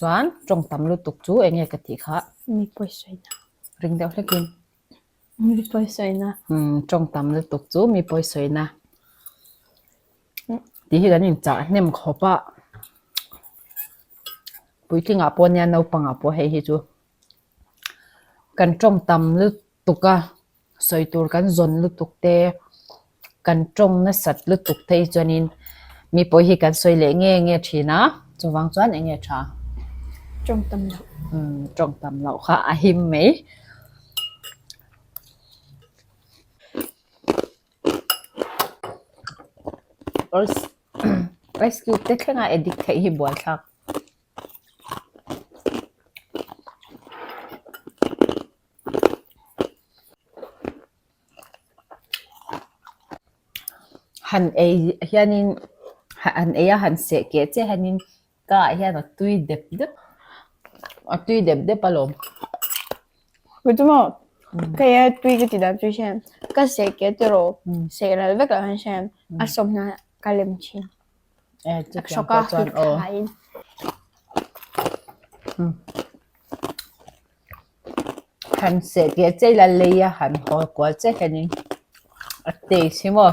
Chuan tawng tam lutuk chu eng nge ka tih kha? Mi pawisawina. Ring deuh hlekin. Mi pawisawina. Umm tawng tam lutuk chu mi pawisawina. Tih hi kan inchah hnem khawp a. Puitlingah pawh nia naupangah pawh hei hi chu kan tawng tam lutuk a. Sawi tur kan zawn lutuk te, kan tawng nasat lutuk te hi chuanin mi pawh hi kan sawi leh nge nge thin a, chuvang chuan eng nge tha? Tawng tam loh. Umm tawng tam loh kha a him mai. Ice cube te thlenga addict theih hi buaithlak. Han ei hianin han ei a han seh keh chiah hianin ka ah hian a tui dep dep a tui dep dep alawm. Maw hei a tui ka ti dan chu hian ka seh keh tiraw seh ral vek loh hian hian a sawmhna ka lem thin. A hrawk a hit thlaiin. Han seh keh che ila lei a han hawl kual che hianin a taste hi maw.